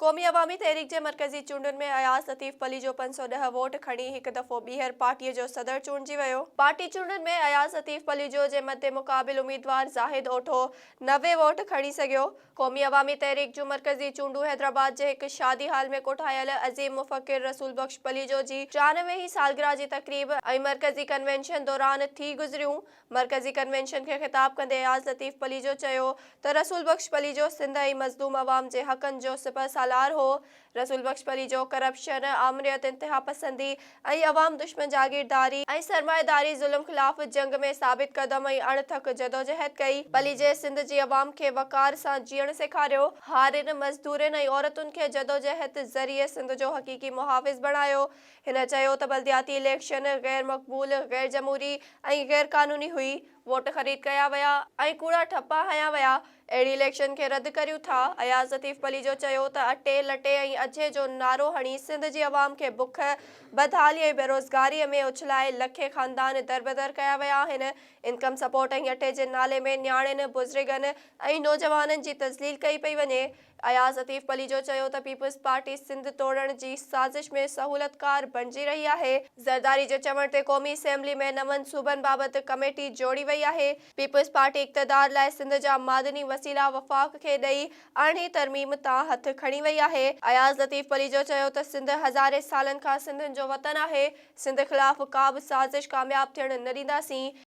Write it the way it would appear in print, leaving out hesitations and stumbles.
قومي عوامي تحريڪ جي مرڪزي چونڊن ۾ اياز لطيف پليجو 510 ووٽ کڻي هڪ دفعو ٻيهر پارٽيء جو صدر چونڊجي ويو. پارٽي چونڊن ۾ اياز لطيف پليجو جي مد مقابل اميدوار زاهد اوٺو 90 ووٽ کڻي سگهيو. قومي عوامي تحريڪ جون مرڪزي چونڊون حيدرآباد جي هڪ شادي هال ۾ ڪوٺايل عظيم مفڪر رسول بخش پليجو جي 93 هين سالگرهه جي تقريب ۽ مرڪزي ڪنوينشن دوران ٿي گذريون. مرڪزي ڪنوينشن کي خطاب ڪندي اياز لطيف پليجو چيو ته رسول بخش پليجو سنڌ ۽ مظلوم عوام جي حقن جو سپهه سالار هو، رسول بخش پليجو ڪرپشن، آمريت، انتهاپسندي ۽ عوام دشمن جاگيرداري ۽ سرمائيداري ظلم خلاف جنگ ۾ ثابت قدم ۽ اڻ ٿڪ جدوجهد ڪئي، پليجي سنڌ جي عوام کي وقار سان جيئڻ سيکاريو، هارين، مزدورن ۽ عورتن کي جدوجهد ذريعي سنڌ جو حقيقي محافظ بڻايو، هن چيو ته بلدياتي اليڪشن غير مقبول، غير جمهوري ۽ غير قانوني هئي، ووٽ خريد ڪيا ويا ۽ ڪوڙا ٺپا هنيا ويا، اهڙي اليڪشن کي رد ڪريون ٿا. اياز لطيف پليجو چيو ته اٽي، لٽي ۽ اجهي جو نعرو هڻي سنڌ جي عوام کي بک، بدحالي ۽ بيروزگاري ۾ اڇلائي لکين خاندان دربدر ڪيا ويا آهن، انڪم سپورٽ ۽ اٽي جي نالي ۾ نياڻين، بزرگن ۽ نوجوانن جي تذليل ڪئي پئي وڃي. اياز لطيف پليجو چيو ته پيپلز پارٽي سنڌ ٽوڙڻ جي سازش ۾ سهولتڪار بڻجي رهي آهي، زرداري جي چوڻ تي قومي اسيمبلي ۾ نون صوبن بابت ڪميٽي جوڙي وئي آهي، پيپلز پارٽي اقتدار لاء سنڌ جا معدني وسيلا وفاق کي ڏئي ارڙهين ترميم تان هٿ کڻي وئي آهي. اياز لطيف پليجو چيو ته سنڌ هزارين سالن کان سنڌين جو وطن آهي، سنڌ خلاف ڪا به سازش ڪامياب ٿيڻ نه ڏينداسين.